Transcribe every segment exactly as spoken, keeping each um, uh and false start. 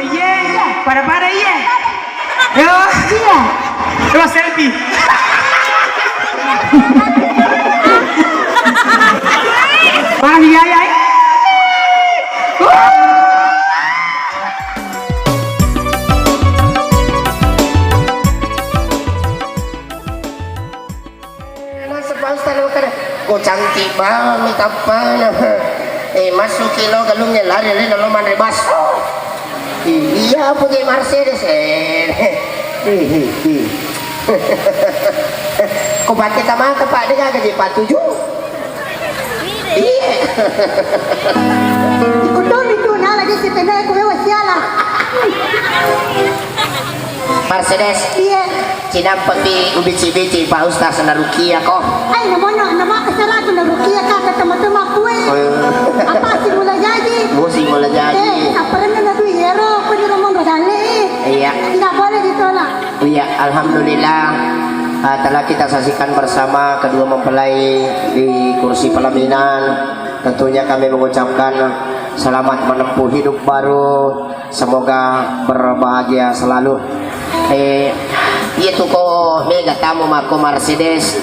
Iye, pada-pada iye. Yo. Iya. Coba selfie. Mana si Yayai? Nasaba ustaz lo kada, ko cantik banget tappana. Eh, masuk kilo galungnya lari, lari lo manre baso. Iya, apa je Mercedes, eh. Ko pakai tamata, Pak, de' gaga je patuju. Iya. Ikutoni tu, nala je setengah, ko mewa siala. Mercedes. Iya. Cinampepi ubici-bici Pak Ustaz narukia ko. Ai, namono, nama kesalahan narukia ka, ke teman-teman kue. Oh, iya. Apa sih mulai jadi? Musim mulai jadi. Eh, apa renna na dui ero, kue di rumah nggak dale. Iya. Nggak boleh ditolak. Iya, alhamdulillah. Ah, telah kita saksikan bersama kedua mempelai di kursi pelaminan. Tentunya kami mengucapkan selamat menempuh hidup baru. Semoga berbahagia selalu. Eh, iya tu ko mega tamu mako Mercedes.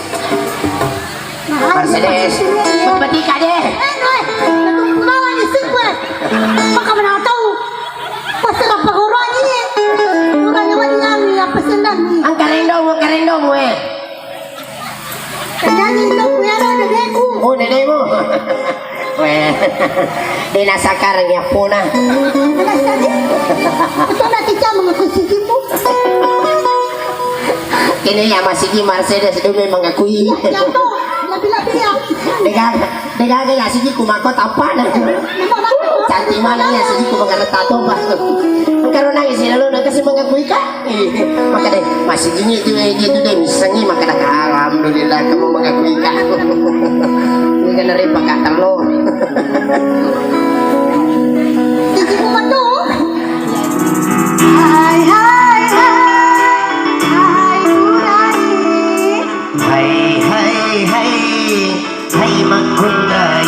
Mercedes. Beti-beti ka de'. Eh, no, eh. Bawa di sini, gue. Maka mana tahu? Pasti apa orang ini? Orang yang mana yang apa senang? Angkarendo, angkarendo, eh. Kajani to kuyaro dedeku. Oh, dedemu. Weh. De' nasakarang ya pona. Itu nanti jam mengaku sijimu. Ini ya masih di Mercedes dulu mengakui. Ya, ya, to. Lebih-lebih ya. Dengan Degaga ya sigi ku mako tappana. Cantik mana ya sigi ku mako tappana. Engka ro nangis sih lalu nangka si mengakui ka. Maka de' masih gini tu, eh, dia tu de' misengi maka de' alhamdulillah kamu mengakui ka. Ini kan dari pakat telo. Sigi ku mako. Hai, hai, hai, hai, Burani. Hai, hai, hai. Hai makkunrai.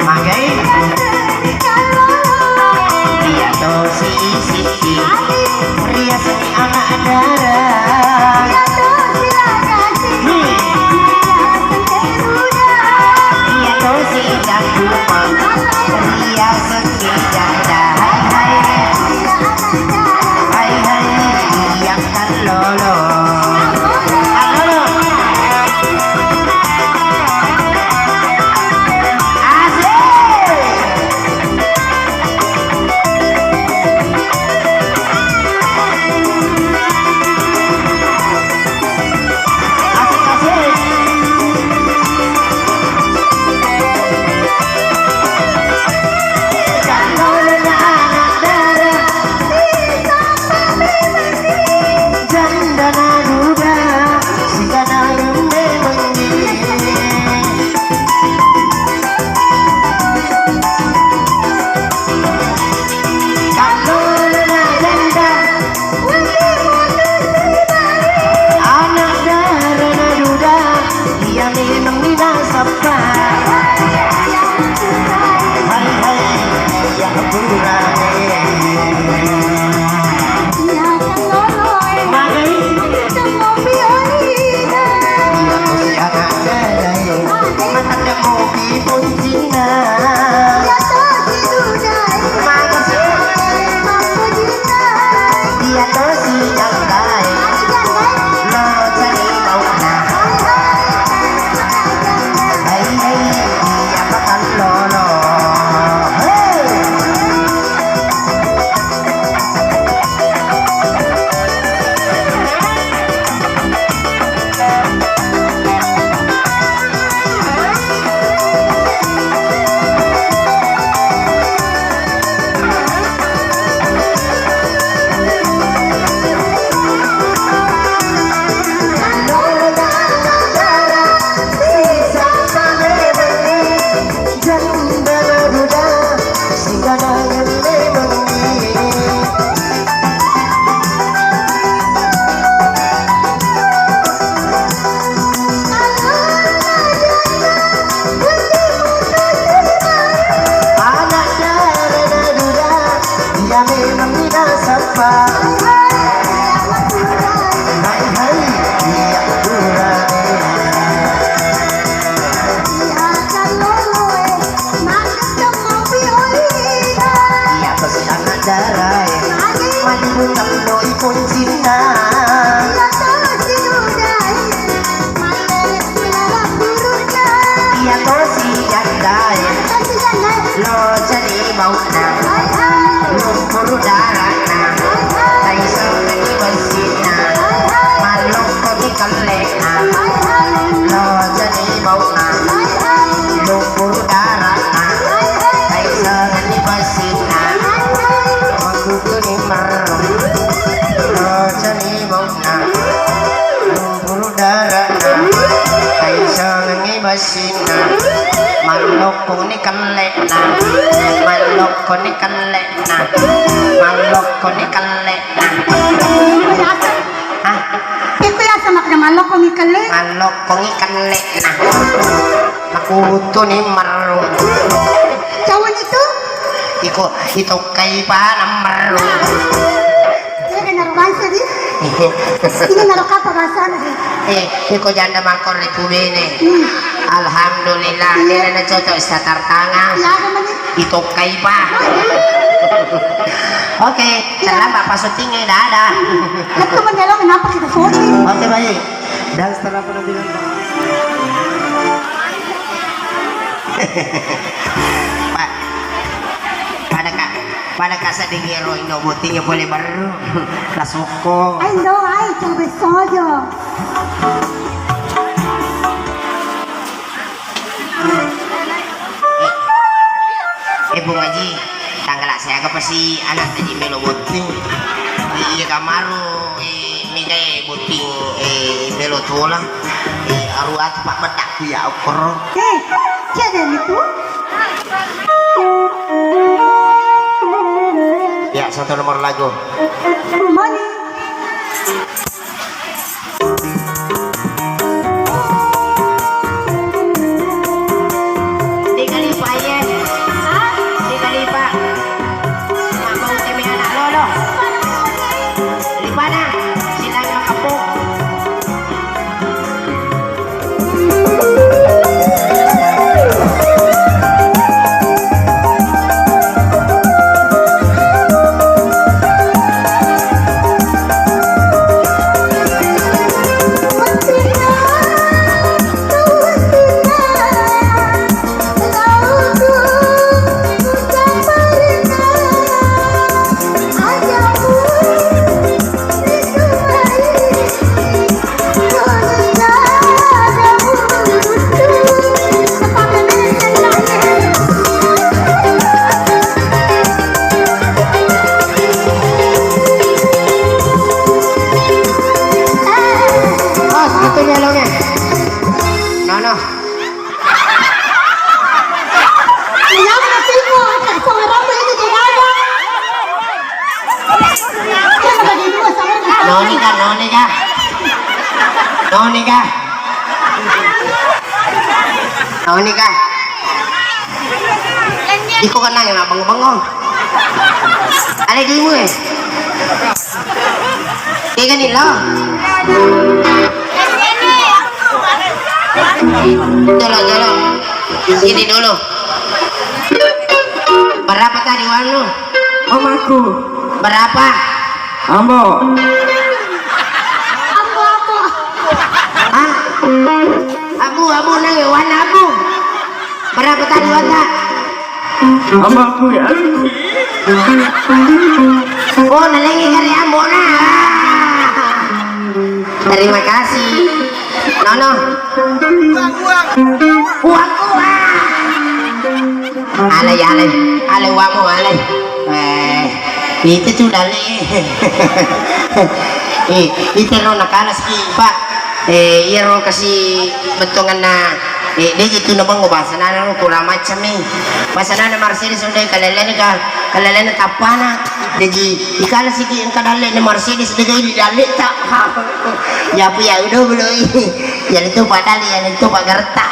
Magai? Iya tosi siki. Riaseng anak dara. Iya tosi cakupang. Riaseng janda. Hai hai. Hai hai. Iya kallolo. Kallolo. Asik. Janda naduda, sikanang memang. Anak dara naduda, iya memang minasappa. Hai hai, iya purane. Magai? Iya tosi anak dara. Matadda mopi poncinna. Iya tosi dudae. Maga si. Mappojinna. Iya tosi janggae. Lo cari mauna. Hai hai, iya pakallolo. Hei. Jandae, locani bau'na, lumpuru dara'na, taisengengngi bessinna, mallokkomi kelle'na. Locani bau'na, lumpuru dara'na, taisengengngi bessinna, makkutuni merru. Locani bau'na, lumpuru dara'na, taisengengngi bessinna, mallokkoni kelle'na, mallokkoni kelle'na, mallokkoni kelle'na. Hah? Pekko yaseng makkeda mallokkongi kelle? Mallokkongi kelle'na. Makkutuni merru. Cowok itu? Iko, itokkai pa nammerru. Iya, kan naruh bangsa, di? Ini naruh kata bahasa, di? Eh, iko janda makkorre ku bene. Hmm. Alhamdulillah, iya, dena cocok satar tangan. Iya, ada mani. Itokkai pa. Oke, iya, terlambat pa syutingnya, dadah. Itu menjelong kenapa kita syuting? Oke, baik. Dan setelah penampilan, Pak. Pak, pada ka, pada kasa dengero indo bottingnya boleh baru. Lasukko. Ai, indo, ai, coba sojo. Eh, eh, Bung Haji, tanggala siaga pasi anak tadi melo botting. Iya kamaru, eh, mega, eh, botting, eh, melo tola. Eh, aru atu pak betakku ya okoro. Eh, siapa itu? Ya, satu nomor lagu. Mani. Dikalipa, iye. Dikalipa. Mabbau teme anak lolo. Lipana, silang makepung. Bos, itu nyolongnya. Nono. Noni kah, noni kah? Noni kah? Noni kah? Iko kenang ya, bengong-bengong. Ada di mu, eh? Iya kan, Ilo? Jolo, jolo. Sini dulu. Berapa tadi uangmu? Om aku. Berapa? Ambo. Ambo, ambo. Hah? Abu, abu, nang, wana abu. Berapa tadi, wata? Ambo aku ya. Oh, nalengi kari ambo na. Terima kasih. Nono. Uang, uang. Uang, uang. Alai, alai, alai uamu, alai. Eh, itu tu dale. Eh, itu ro nakala siki, Pak. Eh, iya ro kasi bettonganna. Eh, de itu nabango bahasa nana ro kurang macam ni. Bahasa nana Mercedes udah kalelene ka, kalelene tapana. Jadi, ikala siki engka dalle ni Mercedes de di dalle tak. Ya apa ya udah beloi. Ya itu padahal ya itu pagarta.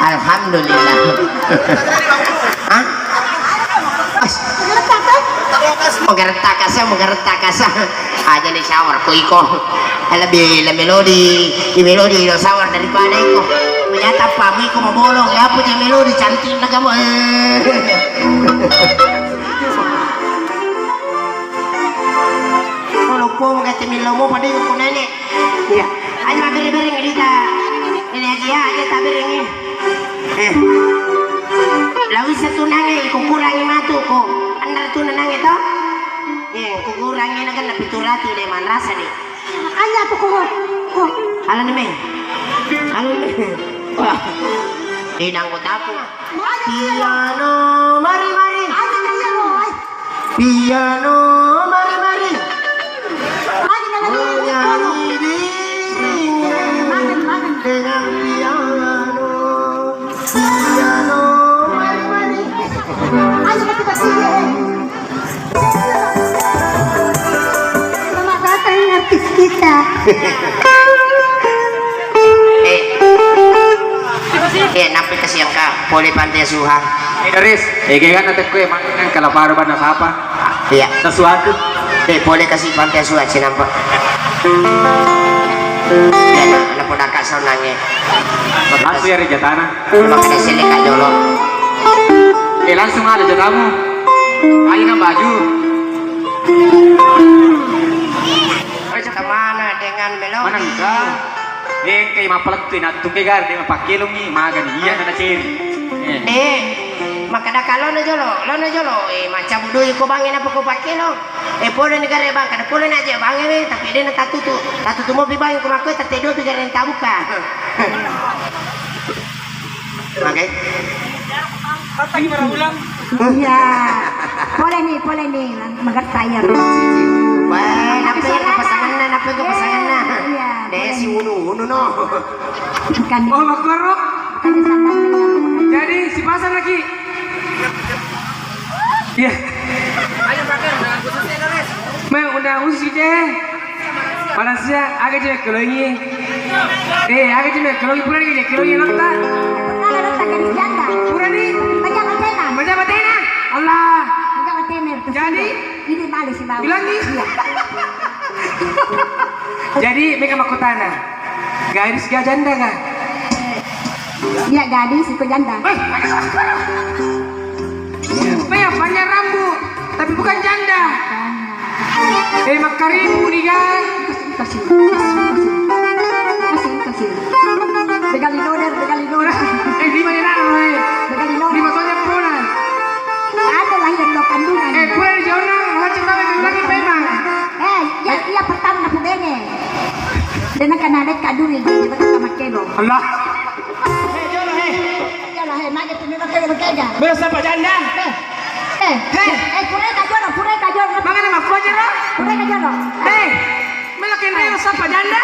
Alhamdulillah. Hah? As. Menggertak asa, menggertak asa. Aja nih shower ko iko. Lebih, lebih melodi, di melodi lo shower daripada iko. Ternyata pamu iko mau bolong, ya punya melodi cantik na kamu. Eh. Loppo mo kate millomo pada ko nenek. Iya. Ayo mabbere-bere ngerita. Nenek Haji ya, aja Satu nange, kukurangi matu, ku. Enner tu nange to? Ye, kukurangi na kan lebih turati deh, manrasa deh. Makanya aku ku, ku. Halo nih, Meng. Halo nih. Wah. Ini anggota aku. Piano, mari, mari. Piano, mari, mari. Menyanyi dirimu dengan piano. Piano, mari, mari. Ayo, kita sini. Selamat datang, artis kita. Eh. Eh, nappi kasiang ka, pole Pantai Asuhan. Eh, Doris, eh, kan natekku, eh, maneng kalaparo banna sapa? Iya. Sesuatu. Eh, pole kasi Pantai Asuhan, sinampa. Iya, na, na podaka saunange. Langsung ya, Rejatana. Makanya sini, Kak Jolo. Eh, langsung ada jatamu. Ayo, kan baju. Kemana dengan Melodi? Mana enggak? Engkai mappalettu nattu ke gar, de mapakkelongi, magani iya nana ceri. Eh. Eh, makkadaka lono jolo, lono jolo. Eh, maccabu dui ko bangnge napa ko pakkelo. Eh, podo ni gare bang, kada pole na aja bangnge we, tapi de na tatutu. Tatutu mopi bangnge ko makko, tette dua pi gare tabuka. Oke. Iya. Pole ni, pole ni, magar saya. Wah, napa ya kepasanganna, napa ya kepasanganna? Iya. Deh, si unu-unu no. Bukan. Oh, makoro. Bukan di sana. Jadi, si pasang lagi. Iya. Ayo, Pak, udah khususnya, Doris. Meng, udah khusus deh. Malaysia, aga je kelongi. Eh, aga je kelongi, pura ni je kelongi nonton. Pernah ada tak gadis janda? Pura ni. Pejabat tena. Pejabat tena. Allah. Pejabat tena. Jadi? Ini balik si bawah. Bilang ni. Iya. Jadi, mereka makutana. Gadis ga janda ga? Iya, gadis, iko janda. Eh. Mea panjang rambut, tapi bukan janda. Eh, makkaribu ni ga? Kasih, kasih, kasih, kasih. Begali doder, begali doder. Eh, lima ni nak, eh. Begali doder. Lima tonnya pula. Ada lahir lo kandungan. Eh, pura di jona, macam mana lagi memang. Eh, ya, iya pertama aku bene. Dena kana dek kadui, jadi betul sama kelo. Allah. Hei, jolo, hei. Jolo, hei, mage tu mino kelo kega. Bela sapa janda? Eh, eh, eh, pura ka jolo, pura ka jolo. Mangana makkua jero? Pura ka jolo. Hei, melo kenreo sapa janda?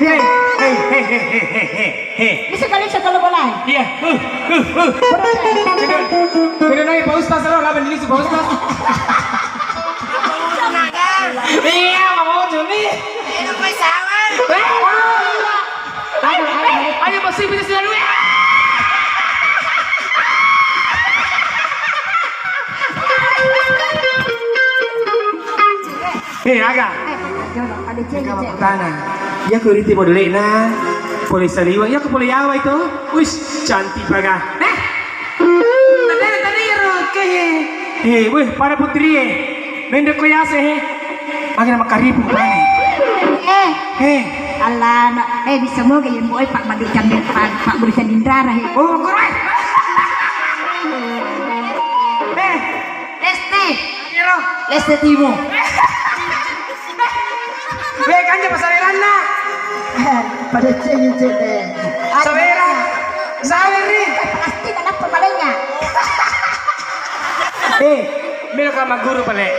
Hei, hei, hei, hei, hei, hei, hei. Bisa kali saya kalau boleh. Iya. Uh, uh, uh. Pura ka jolo. Kena, kena naik Pak Ustaz, lo, laban ini si Pak Ustaz. Iya, mau tuh nih. Ayo, ayo, ayo, masih bisa selalu ya. Eh, aga. Tana. Iya, ko riti modele'na. Pole saliwa. Iya, ko pole yawa itu. Wis, cantik paga. Eh, Tadi, tadi ero ke. Eh, weh, para putri, eh. Mendek ko yase, eh. Magi nama karibu, bani. Eh. Eh. Allah, na, eh, bisa moga ya, boy, Pak Madu Jamil, Pak, Pak Buri Sandindrara, eh. Oh, kurang. Eh. Lesti. Ero. Lesti Timo. Weh, kanja pasaweranna. Pada cewek cewek. Sawera. Saweri. Pasti kenapa malenya? Eh, melo ka magguru pale.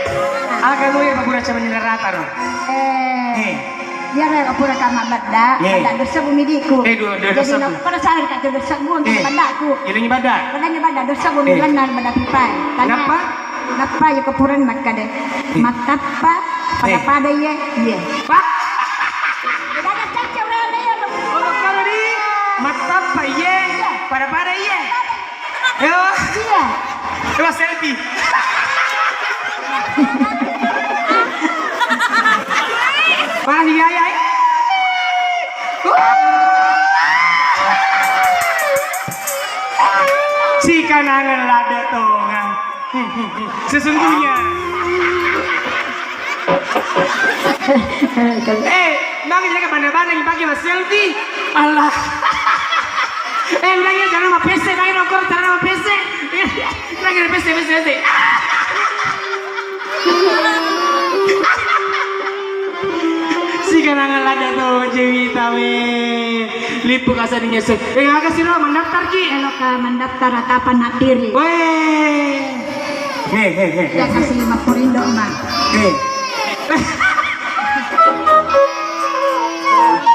Aga lu ya magguru sama nyina rata no. Eh. Eh. Iya, re, pura ka mabbadda, eh, badda dosa bumi diku. Eh, dua, dua dosa. Jadi, no, pada sawer ka dosa bumi, eh, baddaku. Ilingi badda. Badani badda dosa bumi, eh, benar badda pipai. Tanya. Kenapa? Nappa iya ko purani makkeda, mattappa, pada-pada iye, iye. Wah. Bedana cacca urana iya, lo. Oh, makkeda di, mattappa iye, pada-pada iye. Iya. Iya. Coba selfie. Mana si Yaya, eh? Si kanangan lada tongang. Sesungguhnya. Eh, bang, jaga bana-bana yang pakai mas selfie. Allah. Eh, udah ya, jangan mau pese, lagi rokok, jangan mau pese. Lagi ada pese, pese, pese. Siganangan lada to, Jewita, we. Lipu kasa di nyesek. Eh, aga sih lo mendaftar ki? Elo ka mendaftar atau apa nak diri? Weh. He, he, he, he. Ya kasih lima puluh indo, Mak. He.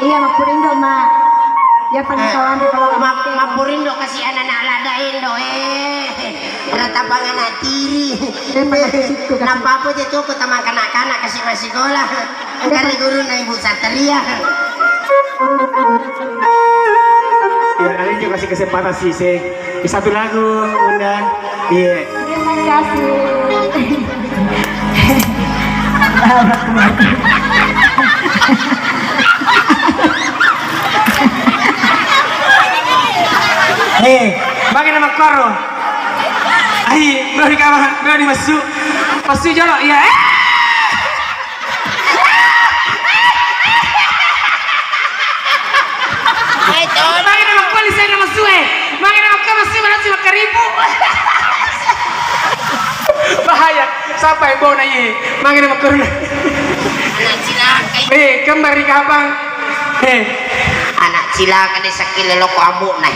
Iya, lima puluh indo, Mak. Ya paling Eh, kawan kalau ma-, mappurindo kasi anak-anak lada indo, eh. Rata pangan atiri. Eh, pada situ, kasi. Napa-apa je cukup tamang kanak-kanak kasi masikola. Dari guru na Ibu Satria. Ya, kali juga kasih kesempatan sih, sih. Satu lagu, Bunda. Iya. Terima kasih. Eh, bagaimana koro? Ai, bro di kamar, bro di masuk. Masuk jolo, iya. Eh. Magi na makkuali saya nama sue. Magi na makkuali masih mana sih makaribu. Bahaya. Siapa yang bawa na iye? Magi na makkuali. Anak cilaka. Eh, kembar di kapang. Eh. Anak cilaka deh sakile loko ambo na.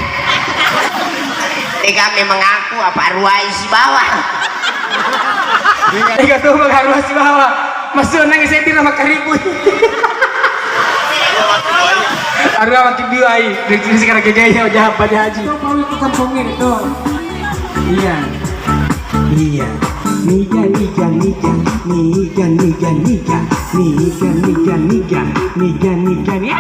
Tega memang aku apa ruai si bawah. Ega to mengharuasi bawa. Masuk nang saya tidak makan ribut. Aduh, amat video ai. Rezeki sekarang gaya jahat pada haji. Itu mau itu kampungnya itu. Iya. Iya. Niga, niga, niga. Niga, niga, niga. Niga, niga, niga. Niga, niga, niga.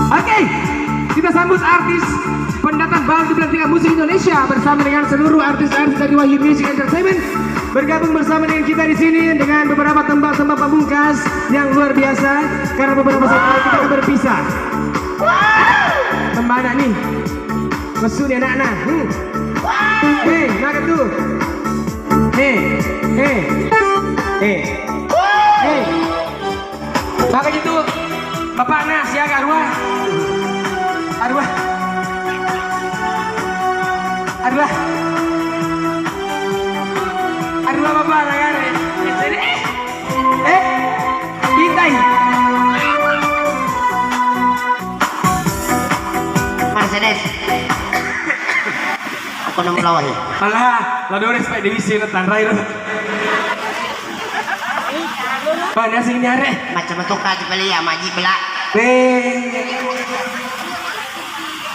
Oke, kita sambut artis pendatang baru di belah tingkat musik Indonesia bersama dengan seluruh artis-artis dari Wahyu Music Entertainment bergabung bersama dengan kita di sini dengan beberapa tembang-tembang pamungkas yang luar biasa karena beberapa saat lagi kita akan berpisah. Tembang anak nih, messu nih anak nah. Hmm. Hei, makan tuh. Hei, hei, hei, hei. Maka itu bapakna siaga arwah. Arwah. Arwah. Arwah bapak na gare. Eh, eh, Itai. Mercedes. Aku nemu lawan. Alah, la Dores Pak Dewi sih tanrai lo. Mana sih nyare? Macam itu kaji beli ya maji belak. Eh.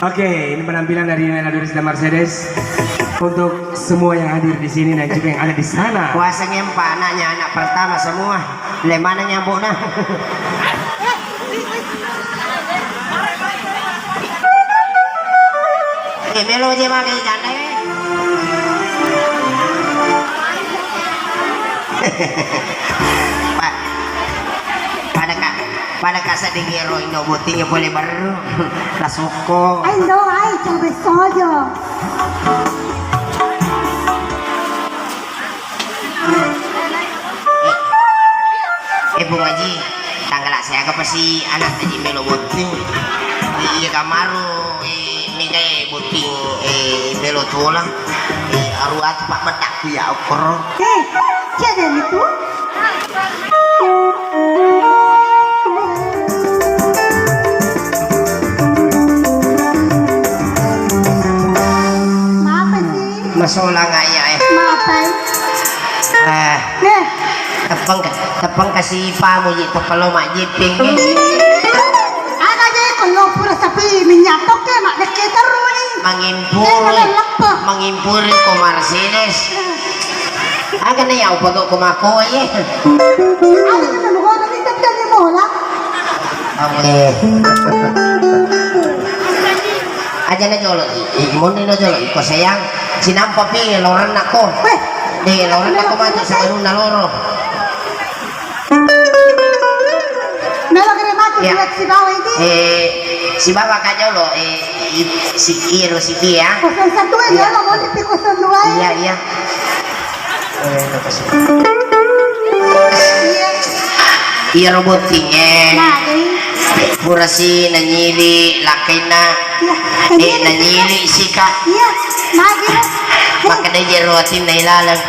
Oke, ini penampilan dari Nela Duris dan Mercedes. Untuk semua yang hadir di sini dan juga yang ada di sana. Kuasa ngempa anaknya, anak pertama semua. Le mana nyambukna? Eh, melo je mage janda, eh. Pa-, pada ka, pada ka seddi ero Indo Botting pole baru. La sokko. Ai, Indo, ai, cabe sojo. Eh, eh, Bung Haji, tanggal siaga pasi anak tadi melo botting. Iya kamaru, eh, mega, eh, botting, eh, melo tola. Eh, aru atu pak bedakku ya okoro. Eh, siapa itu? Maaf sih. Masolang ayah, eh. Maaf, eh. Eh. Eh. Tepeng, tepeng kasi pamu ji, tepelo majiping. Aga je ko lo pura sapi minyak toke mak dekke teruni. Mangimpuri, eh, kalau leppe. Mangimpuri ko Mercedes. Aga ne ya upago ko mako ye. Aga ne lu gora ni tepeng ni mola. Oke. Aja na jolo, i, i, monni na jolo, iko sayang, sinampa pi loranna ko. Weh. De, loranna ko maju sebelumna loro. Melo gere maju. Ya. Buat si bawa ini. Eh, si bawa ka jolo, eh, i, si, iya, si dia. Kosong satu ya, iya. Lo mau di kosong dua ya. Iya, iya. Eh, apa sih? Iya. Iya, roboting, eh. Nah, ini. Purasi nanyili lakkainna. Iya, eh, nanyili. Nanyili sika. Iya, magi. Makkeda jero atinna ilaleng.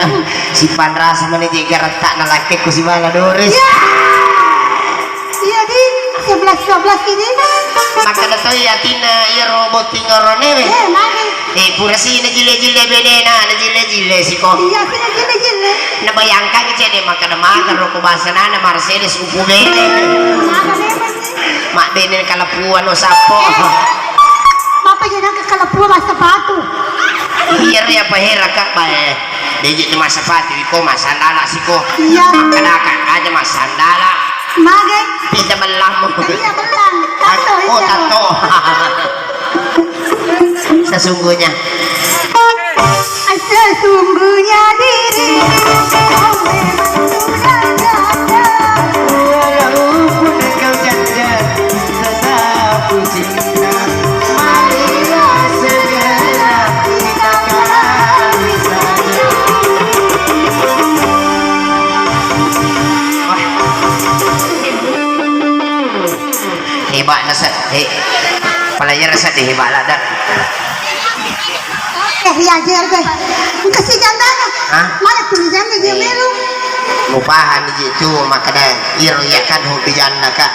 Sipanrasa mani je garetta'na lakkekku sibala Doris. Iya. Iya, di sebelas dua belas ini. Makkeda toi atinna iyaro botting orone we. Eh, magi. Eh, purasi najille-jille benena, najille-jille siko. Iya, sih najille-jille. Nabayangkan cede makkeda maga roko basanana Mercedes upu bene. Maga memang. Mabbene kaleppuan no sappo. Bapa jangan ke kaleppuan mas sepatu. Iya ria pahera kak bae. Deji tu mas sepatu iko mas sandala siko. Iya. Makkeda kak aja mas sandala. Mage. Pinta belang. Iya belang. Tato. Oh, iya. Tato. Sesungguhnya. Sesungguhnya diri kau memang sudah janda. Walaupun kau janda, tetap ku cinta. Marilah segera kita kawin saja. Hebat nasa, he, pelajar nasa deh hebat lah dah. Eh, iya, Jer, deh. Engka si jandana. Hah? Mana tu janda dia melu? Mupahan ji tu, makkeda iro iya kan hobi janda, Kak.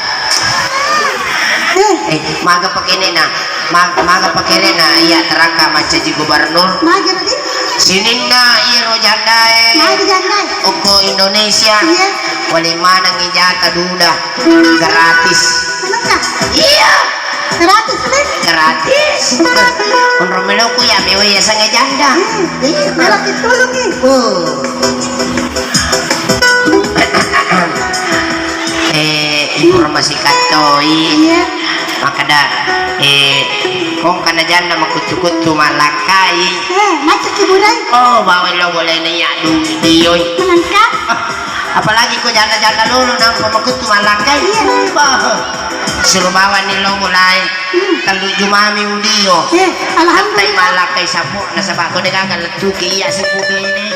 Eh. Eh, maga pakenena. Mag-, maga pakenena iya terangka mancaji gubernur. Maga tadi? Sininna iro jandae. Maga jandae. Okko Indonesia. Iya. Wale maneng ijata duda. Gratis. Iya. Gratis, Mas? Gratis. Onrong meloku ya, mewa ya sange janda. Hmm, iya, malah ditolong, eh. Oh. Eh, informasi kattoi. Iya. Makkeda, eh, kong kana janda makuttu-kuttu malakkai. Eh, macet ki burai. Oh, bawa lo boleh nih ya, duh, dioi. Menangkap. Apalagi ko janda-janda lolo nampa makuttu malakkai. Iya. Bah. Suruh bawa ni lo mulai. Hmm. Tellu jumami udio. Eh, alhamdulillah. Tapi malakkai sapo nasaba ko de gaga lettuki iya sipu bene.